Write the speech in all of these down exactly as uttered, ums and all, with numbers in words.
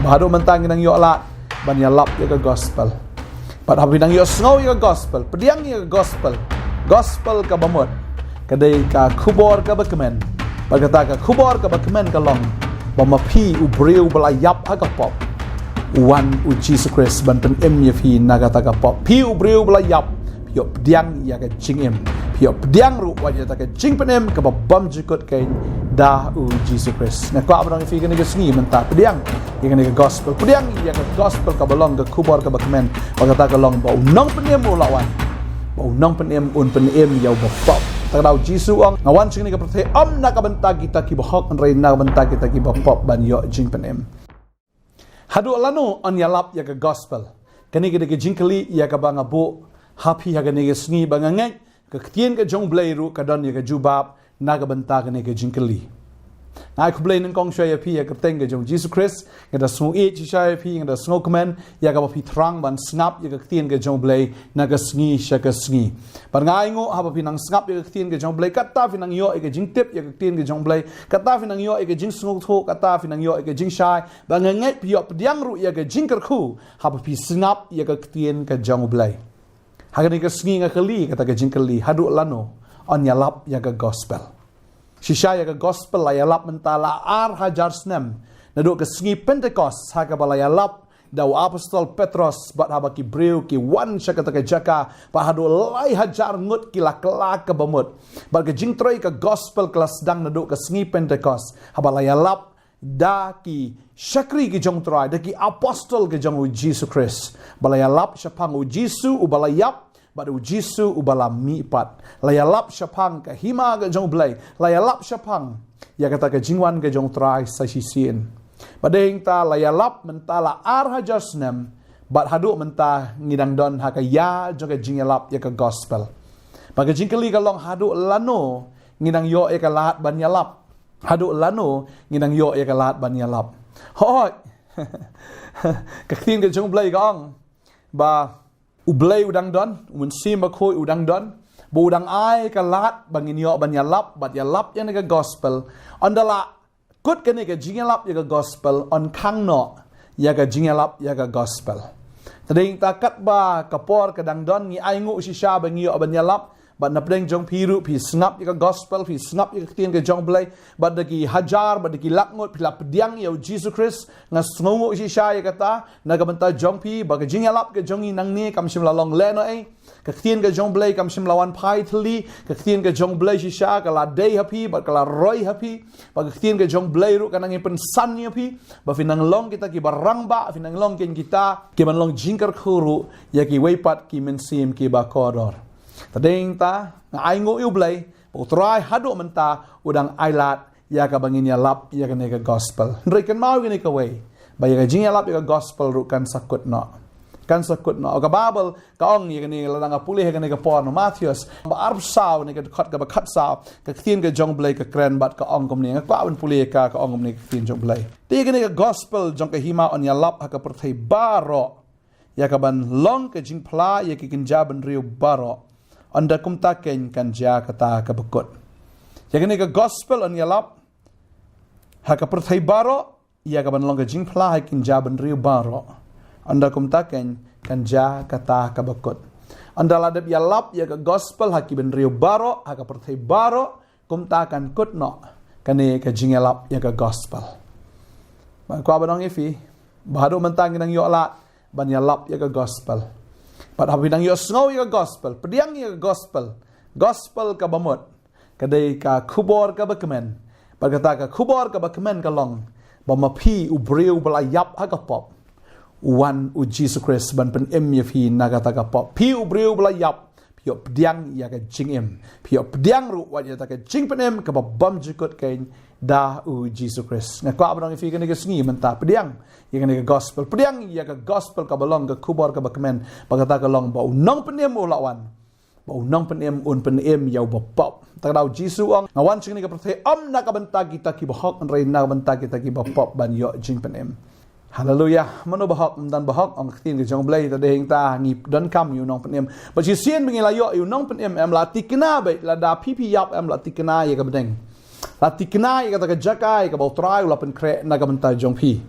Haduh mynta ngi nang ïoh lad ban ïalap ïa ka gospel. Bad haba nang ïoh sngew ïa ka gospel, pdiang ïa ka gospel. Gospel kaba mut ka dei ka khubor kaba kmen. Bad kata ka khubor kaba kmen ka long ba ma phi u briew ba la ïap ha ka pop, u wan u Jisu Khrist ban pynim ïa phi na kata ka pop. Phi u briew ba la ïap, phi ïoh pdiang ïa ka jingim. Phi ïoh pdiang ruh wat ïa kata ka jingpynim kaba bymjukut keiñ da u Jisu Khrist. Nga kwah ban ong ïa phi kane ka sngi mynta, pdiang ïa kane ka gospel, pdiang ïa ka gospel kaba long ka khubor kaba kmen. Bad kata ka long ba u nongpynim u la wan. Ba u nongpynim un pynim ïa u bapop. Te ka daw Jisu u ong, nga wan sha kane ka pyrthei ym na ka bynta kita ki bahok, hynrei na ka bynta kita ki bapop ban ïoh jingpynim. Haduh lano yn ïalap ïa ka gospel? Kane ka dei ka jingkylli ïa kaba nga buh ha phi ha kane ka sngi, ba nga ngeit ka ktien ka jong u Blei ruh ka don ïa ka jubab na ka bynta kane ka jingkylli. Nga ai khublei nyngkong shuwa ïa phi ha ka kyrteng ka jong u Jisu Khrist. Nga da sngew ïeit shisha ïa phi, nga da sngew kmen ïa kaba phi thrang ban sngap ïa ka ktien ka jong u Blei na ka sngi sha ka sngi. Bad nga ainguh haba phi nang sngap ïa ka ktien ka jong u Blei, kata phi nang ïoh ïa ka jingtip ïa ka ktien ka jong u Blei, kata phi nang ïoh ïa ka jingsngewthuh, kata phi nang ïoh ïa ka jingshai. Bad nga ngeit phi ïoh pdiang ruh ïa ka jingkyrkhu haba phi sngap ïa ka ktien ka jong u Blei. Ha kane ka sngi nga kylli kata ka jingkylli, haduh lano yn ïalap ïa ka gospel? Shisha ïa ka gospel la ïalap mynta la ar hajar snem, naduh ka sngi Pentekost, ha kaba la ïalap da u apostol Petros bad haba ki briew ki wan sha kata ka jaka, bad haduh lai hajar ngut ki la kylla kaba mut. Bad ka jingtrei ka gospel ka la sdang naduh ka sngi Pentekost, haba la ïalap da ki shakri ki jong u Trai, da ki apostol ki jong u Jisu Khrist. Ba la ïalap shaphang u Jisu uba la ïap bad u Jisu uba la mihpat. La ïalap shaphang ka hima ka jong u Blei. La ïalap shaphang ïa kata ka jingwan ka jong u Trai sa shisien. Bad hangta la ïalap mynta la ar hajar snem, bad haduh mynta ngi dang don ha ka ïa jong ka jingïalap ïa ka gospel. Bad ka jingkylli ka long, haduh lano ngi nang ïoh ïa ka lad ban ïalap? Haduh lano ngi nang ïoh ïa ka lad ban ïalap? Hooid. Ka ktien ka jong u Blei ka ong ba u Blei u dang don, u Mynsiem Bakhuid u dang don, ba u dang ai ka lad ba ngin ïoh ban ïalap bad ïalap ïa kane ka gospel. Ynda la kut kane ka jingïalap ïa ka gospel, yn khang noh ïa ka jingïalap ïa ka gospel. Te dei hangta katba ka por ka dang don, ngi ainguh shisha ba ngi ïoh ban ïalap. Bad na pdeng jong phi ruh, phi sngap ïa ka gospel, phi sngap ïa ka ktien ka jong u Blei, bad da ki hajar, bad da ki lak ngut phi la pdiang ïa u Jisu Khrist. Nga sngewnguh shisha ïa kata na ka bynta jong phi, ba ka jingïalap ka jong ngi nangne kam shym la long lehnoh ei. Ka ktien ka jong u Blei kam shym la wan phai thylli. Ka ktien ka jong u Blei shisha ka la dei ha phi bad ka la roi ha phi. Bad ka ktien ka jong u Blei ruh ka nang ïa pynsan ïa phi ba phin nang long kita kiba rangbah, phin nang long kin kita kiban long jingkyrkhu ruh ïa kiwei pat ki mynsiem kiba kordor. Te dei hangta nga ainguh ïa u Blei ba u Trai haduh mynta u dang ai lad ïa kaba ngin ïalap ïa kane ka gospel. Hynrei kynmaw ïa kane kawei, ba ïa ka jingïalap ïa ka gospel ruh kan sa kut noh. Kan sa kut noh. Ka Baibl ka ong ïa kane, lada nga pule ha kane ka por na Mathaios ba arphew saw, ne ka dkhot kaba khatsaw, ka ktien ka jong u Blei ka kren bad ka ong kumne. Nga kwah ban pule ïa ka, ka ong kumne ka ktien jong u Blei. Te ïa kane ka gospel jong ka hima yn ïalap ha ka pyrthei baroh, ïa kaban long ka jingphla ïa ki kynja bynriew baroh. Ynda kumta keiñ kan jia kata kaba kut. Ïa kane ka gospel yn ïalap ha ka pyrthei baroh, ïa kaban long ka jingphla ha ki kynja bynriew baroh. Ynda kumta keiñ kan jia kata kaba kut. Ynda la dep ïalap ïa ka gospel ha ki bynriew baroh, ha ka pyrthei baroh, kumta kan kut noh kane ka jingïalap ïa ka gospel. Nga kwah ban ong ïa phi ba haduh mynta ngi nang ïoh lad ban ïalap ïa ka gospel. Bad haba nang ïoh sngew ïa ka gospel, pdiang ïa ka gospel. Gospel kaba mut ka dei ka khubor kaba kmen. Bad kata ka khubor kaba kmen ka long ba ma phi u briew ba la ïap ha ka pop, u wan u Jisu Khrist ban pynim ïa phi na kata ka pop. Phi u briew ba la ïap, phi ïoh pdiang ïa ka jingim. Phi ïoh pdiang ruh wat ïa kata ka jingpynim kaba bymjukut keiñ da u Jisu Khrist. Nga kwah ban ong ïa phi kane ka sngi mynta, pdiang ïa kane ka gospel, pdiang ïa ka gospel kaba long ka khubor kaba kmen. Bad kata ka long ba u nongpynim u la wan. Ba u nongpynim un pynim ïa u bapop. Te ka daw Jisu u ong, nga wan sha kane ka pyrthei ym na ka bynta kita kiba hok, hynrei na ka bynta kita kiba pop ban ïoh jingpynim. Haleluia. Mano ba hok, ym don ba hok, ong ka ktien ka jong u Blei. Te dei hangta ngi donkam ïa u nongpynim. Bad shisien ba ngi la ïoh ïa u nongpynim, em la thikna beit, lada phi phi ïap em la thikna ïa ka bneng. La thikna ïa kata ka jaka ïa kaba u Trai u la pynkhreh na ka bynta jong phi.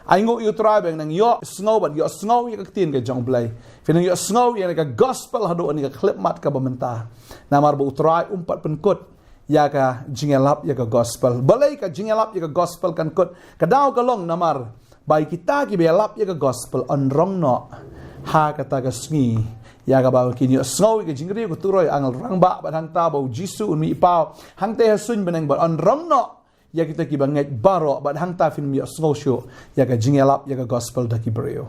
Ai nguh ïa u Trai ba nang ïohsngew bad ïohsngew ïa ka ktien ka jong u Blei. Phi nang ïohsngew ïa ka gospel haduh ïa ka khyllipmat kaba mynta. Namar ba u Trai um pat pynkut ïa ka jingïalap ïa ka gospel. Balei ka jingïalap ïa ka gospel kan kut? Ka daw ka long namar ba ïa kita kiba ïalap ïa ka gospel yn rong noh ha kata ka sngi ïa kaba kin ïohsngew ïa ka jingriew ka turoi angel rangbah bad hangta ba u Jisu un mih paw hangta ha suiñ bneng bad yn rong noh ïa kita kiba ngeit baroh bad hangta phin ym ïohsngew shuh ïa ka jingïalap ïa ka gospel da ki briew.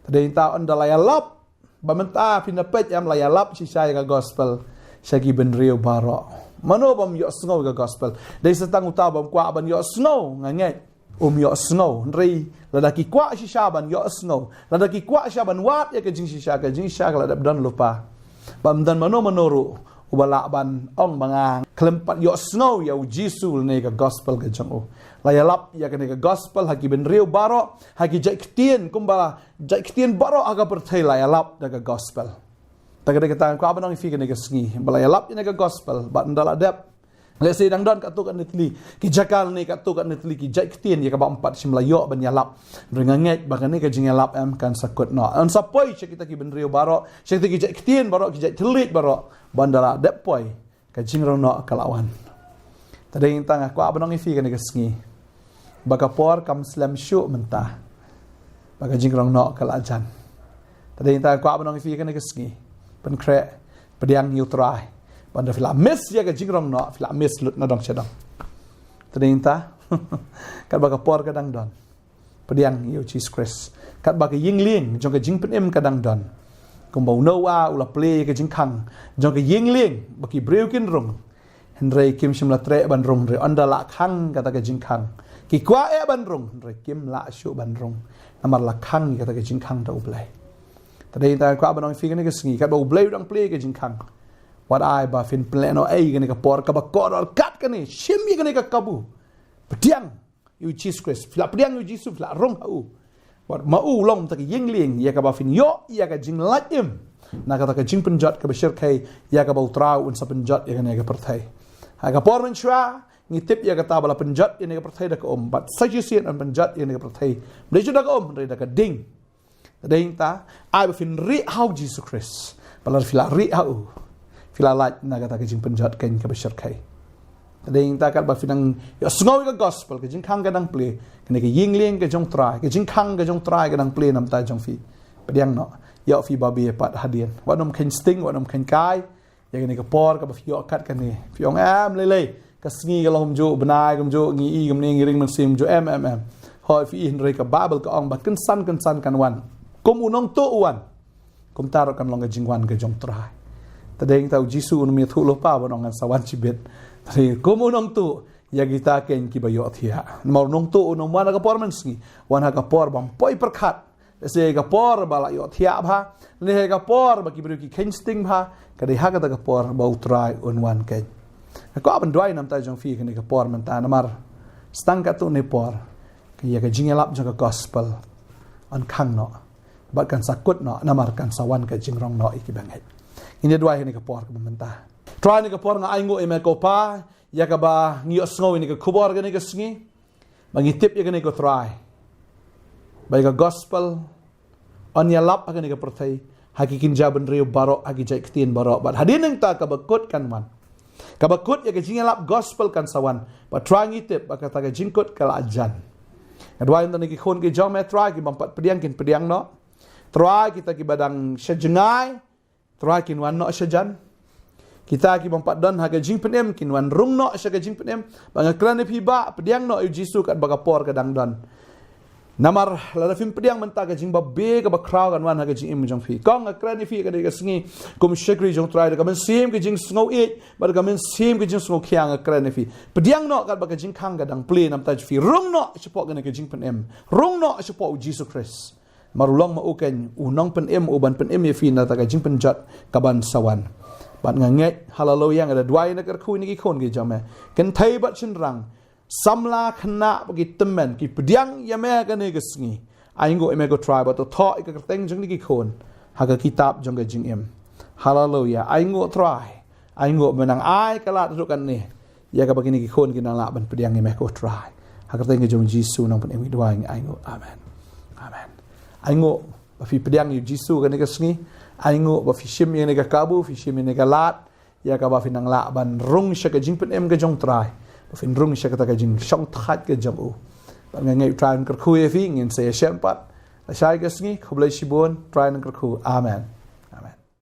Te dei ta ynda la ïalap ba mynta phin da peit em, la ïalap shisha ïa ka gospel sha ki bynriew baroh. Mano bym ïohsngew ïa ka gospel? Dei sa tang uta bym kwah ban ïohsngew, nga ngeit um ïohsngew. Hynrei lada ki kwah shisha ban ïohsngew, lada ki kwah shisha ban wad ïa ka jingshisha, ka jingshisha ka la dep don lypa. Bym don mano mano ruh uba lah ban ong ba nga khlem pat ïohsngew ïa u Jisu lane ka gospel ka jong u. La ïalap ïa kane ka gospel ha ki bynriew baroh, ha ki jait ktien, kumba jait ktien baroh ha ka pyrthei la ïalap da ka gospel. Te ka dei kata nga kwah ban ong ïa phi kane ka sngi ba la ïalap ïa kane ka gospel bad ynda la dep, lehse dang don katto katne tylli ki jaka lane katto katne tylli ki jait ktien ïa kaba ym pat shym la ïoh ban ïalap. Hynrei nga ngeit ba kane ka jingïalap em kan sa kut noh, yn sa poi sha kita ki bynriew baroh, sha kita ki jait ktien baroh, ki jait thylliej baroh, ba ynda la dep poi ka jingrong noh ka la wan. Te dei ta nga kwah ban ong ïa phi kane ka sngi ba ka por kam slem shuh mynta, ba ka jingrong noh ka la jan. Te dei ta nga kwah ban ong ïa phi kane ka sngi, pynkhreh, pdiang ïa u Trai. Ba ynda phi la miss ïa ka jingrong noh, phi la miss lut na dong sha dong. Te dei ta katba ka por ka dang don, pdiang ïa u Jisu Khrist. Katba ka ïing lieng jong ka jingpynim ka dang don, kumba u Noah u la plie ïa ka jingkhang jong ka ïing lieng ba ki briew kin rung, hynrei kim shym la treh ban rung. Hynrei ynda la khang kata ka jingkhang, ki kwah eh ban rung hynrei kim lah shuh ban rung, namar la khang ïa kata ka jingkhang da u Blei. Te dei ta nga kwah ban ong ïa phi kane ka sngi katba u Blei u dang plie ïa ka jingkhang, wat ai ba phin pynlehnohei ïa kane ka por kaba kordor kat kane, shim ïa kane ka kabu, pdiang ïa u Jisu Khrist. Phi la pdiang ïa u Jisu, phi la rung ha u, wat ma u long ta ka ïing lieng ïa kaba phin ïoh ïa ka jinglait im na kata ka jingpynjot kaba shyrkhei ïa kaba u Trai un sa pynjot ïa kane ka pyrthei. Ha ka por mynshuwa ngi tip ïa kata ba la pynjot ïa kane ka pyrthei da ka um, bad sa shisien yn pynjot ïa kane ka pyrthei. Ym dei shuh da ka um hynrei da ka ding. Te dei ta ai ba phin rieh ha u Jisu Khrist, ba lada phi la rieh ha u, phi la lait na kata ka jingpynjot kane kaba shyrkhei. Te dei ta katba phi nang ïohsngew ïa ka gospel, ka jingkhang ka dang plie, kane ka ïing lieng ka jong u Trai, ka jingkhang ka jong u Trai ka dang plie na bynta jong phi. Pdiang noh, ïoh phi babe pat hadien. Wat nym kheiñ sting, wat nym kheiñ kai ïa kane ka por kaba phi ïoh kat kane. Phi ong em lei lei, ka sngi ka long kumjuh, bnai kumjuh, ngi i kumne, ngi ring mynsiem kumjuh, em em em. Hooid phi i, hynrei ka Baibl ka ong ba kynsan kynsan kan wan. Kum u nongtuh u wan, kumta ruh kan long ka jingwan ka jong u Trai. Te dei ta u Jisu un ym ïathuh lypa ban ong ngan sa wan shibit. Te dei kum u nongtuh ïa kita keiñ kiba ïohthiah. Namar u nongtuh un ym wan ha ka por mynsngi, wan ha ka por bym poi pyrkhat. Lehse ha ka por ba la ïohthiah bha, lane ha ka por ba ki briew ki kheiñ sting bha, ka dei ha kata ka por ba u Trai un wan keiñ. Nga kwah ban duwai na bynta jong phi kane ka por mynta namar sa tang katto katne por ïa ka jingïalap jong ka gospel yn khang noh bad kan sa kut noh, namar kan sa wan ka jingrong noh ïa kiba ngeit. Ngin ïa duwai ha kane ka por kaba mynta. Trai, ha kane ka por nga ai nguh ïa me ko Pa ïa kaba ngi ïohsngew ïa kane ka khubor kane ka sngi. Ba ngi tip ïa kane ko Trai, ba ïa ka gospel yn ïalap ha kane ka pyrthei, ha ki kynja bynriew baroh, ha ki jait ktien baroh, bad hadien nangta kaba kut kan wan. Kaba kut ïa ka jingïalap gospel kan sa wan. Bad Trai ngi tip ba kata ka jingkut ka la jan. Nga duwai ïa kine ki khun ki jong me Trai, ki bym pat pdiang kin pdiang noh. Trai, kita kiba dang sha jngai, Trai, kin wan noh sha jan. Kita ki bym pat don ha ka jingpynim kin wan rung noh sha ka jingpynim. Ba nga kren ïa phi Bah, pdiang noh ïa u Jisu katba ka por ka dang don. Namar lada phim pdiang mynta, ka jingbabe kaba khraw kan wan ha ka jingim jong phi. Kong, nga kren ïa phi ha kane ka sngi kum shakri jong u Trai, da ka mynsiem ka jingsngew ïeit bad da ka mynsiem ka jingsngew khia nga kren ïa phi. Pdiang noh katba ka jingkhang ka dang plie na bynta jong phi. Rung noh shapoh kane ka jingpynim. Rung noh shapoh u Jisu Khrist. Namar u long ma u keiñ u nongpynim, u ban pynim ïa phi na kata ka jingpynjot kaban sa wan. Bad nga ngeit, haleluia, nga da duwai na ka kyrkhu ïa kine ki khun ki jong me. Kynthei bad shynrang, samla khynnah bad ki tymmen, ki pdiang ïa me ha kane ka sngi. Ai nguh ïa me ko Trai, bad to thoh ïa ka kyrteng jong kine ki khun ha ka kitab jong ka jingim. Haleluia. Ai nguh Trai. Ai nguh ba me nang ai ka lad haduh katne ïa kaba kine ki khun kin nang lah ban pdiang ïa me ko Trai. Ha ka kyrteng ka jong u Jisu u nongpynim ngi duwai, ngi ai nguh. Amen. Amen. Ai nguh ba phi pdiang ïa u Jisu kane ka sngi. Ai nguh ba phi shim ïa kane ka kabu, phi shim ïa kane ka lad, ïa kaba phin nang lah ban rung sha ka jingpynim ka jong u Trai, ba phin rung sha kata ka jingshongthait ka jong u. Bad nga ngeit u Trai un kyrkhu ïa phi. Ngin sa ïashem pat lashai ka sngi. Khublei shibun. U Trai un kyrkhu. Amen.